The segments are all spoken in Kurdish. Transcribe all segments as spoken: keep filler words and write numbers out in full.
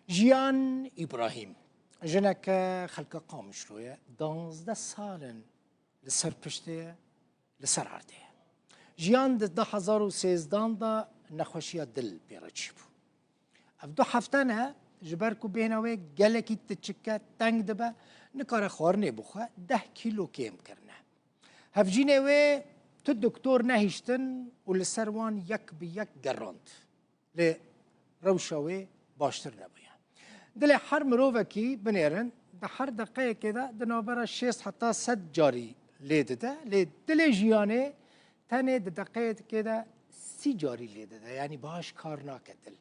Jiyan Îbrahîm, jineke xelka Qamişlo ye, danzdeh sal in li ser piştê ye, li ser erdê ye. Jiyan di du hezar û sêzdan de nexweşiya dil pê re çêbû. Ev du hefte ne, ji ber ku bêhna wê gelekî tiçik e, teng dibe, nikare xwarinê bixwe, deh kîlo kêm kirine. Hevjînê wê tu doktor nehiştin û li ser wan yek bi yek gerand. Lê rewşa wê baştir nebûye. Dilê her mirovekî binêrin, di her deqeyekê de di navbera şêst heta sed carî lê dide, lê dilê jiyanê tenê di deqeyekê de sî carî lê dide, yanî baş kar nake dil.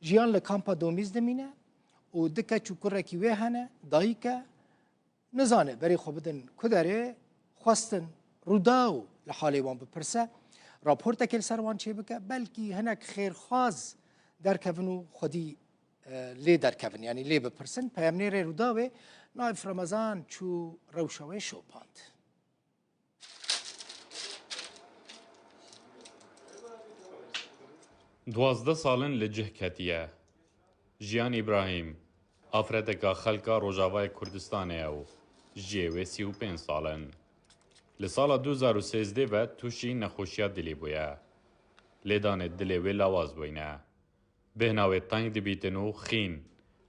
Jiyan li kampa Domîz dimîne û du keç û kurekî wê hene, dayik e, nizane berê xwe bidin ku derê, xwestin Rûdaw li halê wan bipirse, raportekê li ser wan çêbike, belkî hinek xêrxwaz derkevin û xwedî, e, lê derkevin, yanî lê bipirsin. Peyamnêrê Rûdawê Naif Remezan çû rewşa wê şopand. Duwazdeh sal in li cih ketiye. Jiyan Îbrahîm, afreteka xelka Rojavayê Kurdistanê ye û jiyê wê sî û pênc sal in. Li sala du hezar û sêzdeh ve tûşî nexweşiya dilê bûye. Lêdanê dilê wê lawaz bûyne. Bêhna wê teng dibîtin û xîn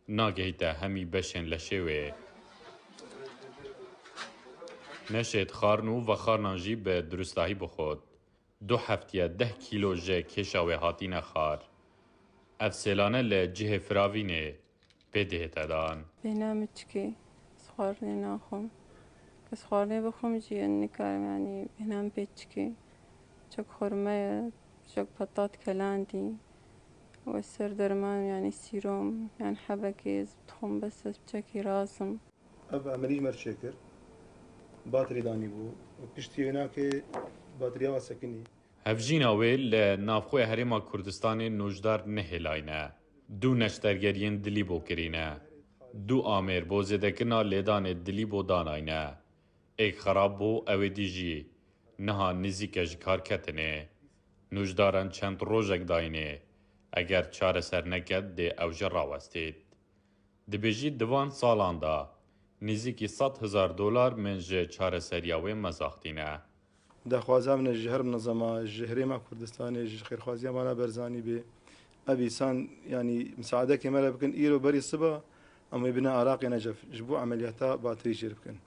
nagihîte hemî beşên leşê wê. Neşêt xwarin û vexwarinan jî bi durustahî bixwit. Du heftiye deh kîlo ji kêşa wê hatîne xwar. Ev sêlane li cihê firavînê pê dihête dan. Bêhna min çikê, ez xwarinê naxwim. Ez xwarinê bixwim jî, ez nikarim, yanî bêhna min pê çikê. Çek xurme ye, çek petat kelandî. Wê ser derman, yanî sîrom, yanî hebekê ez dixwim, bes ez çekî razim. Ev emelî ji me re çêkir. Batirî danîbû. Piştî wênakê batiriya wa sekinî. Hevjîna wê li navxwe Herêma Kurdistanê nojdar nehêlayne. Du neştergeriyên dilî bo kirîne. Du amêr bo zêdekirina lêdanê dilî bo danayne. Êk xerab bû, ew ê dî jî niha nizîk e ji kar ketinê. Nûjdaran çend rojek dayînê. Eger çareser neket, dê ew jî rawestêt. Dibêjî di van salan de nizîkî sed hezar dolar min ji çareseriya wê mezaxtîne. Daxwaza min e ji her minezema, ji Herêma Kurdistanê, ji xêrxwaziya Mala Berzanî bê. Ev îsan, yanî, misaadekê me re bikin, îro berî siba em wê bine Iraqê Necef ji bo emeliyata batirî jêr bikin.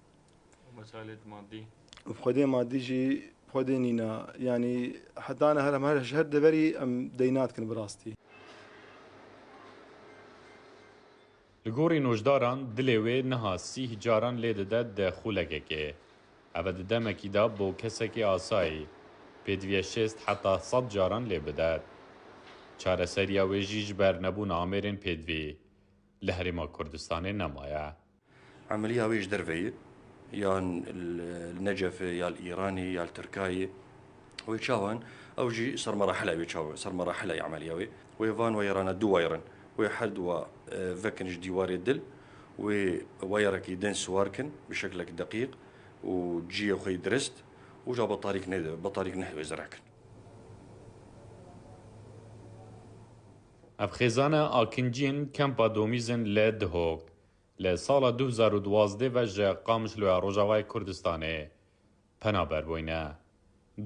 Û mesalê madî? Û xwedê madî jî xwedê nîna. Yanî heta ne her, her, ji her deverî em deyna dikin bi rastî. Li gorî nojdaran, dilê wê niha sîh caran lê dide di xulekekê. Ev e di demekî de bo kesekî asayî pêdiviye şêst heta sed caran lê bidet. Çareseriya wê jî ji ber nebûna amêrên pêdivî li Herêma Kurdistanê nemaye. Emeliya wê ji derve ye, yan li, li Necefê, ya li Îranê, ya li Tirkayê. Wê çawan, ew jî ser merahila wê çawa, ser merahila emeliya wê. Wê van wayerana du wayer in. Wê her du wa, e, vekin ji dîwarê dil, wê wayerekî din siwar kin, bi şeklekî deqîq û ciyê xwe yî dirist û ca bi tarîk nehê, bi tarîk nehê wê zere kin. Ev xêzane akinciyên kempa Domîz in li Dihok. Li sala du hezar û duwazdeh ve ji Qamişloya Rojavayê Kurdistanê penaber bûyne.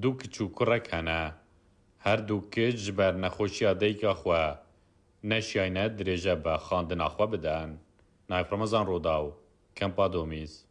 Du kiç û kurek hene. Her du kiç ji ber nexweşiya dayika xwe neşiyayne dirêje bi xandina xwe bidin. Naif Remezan Rodaw, Kempa Domîz.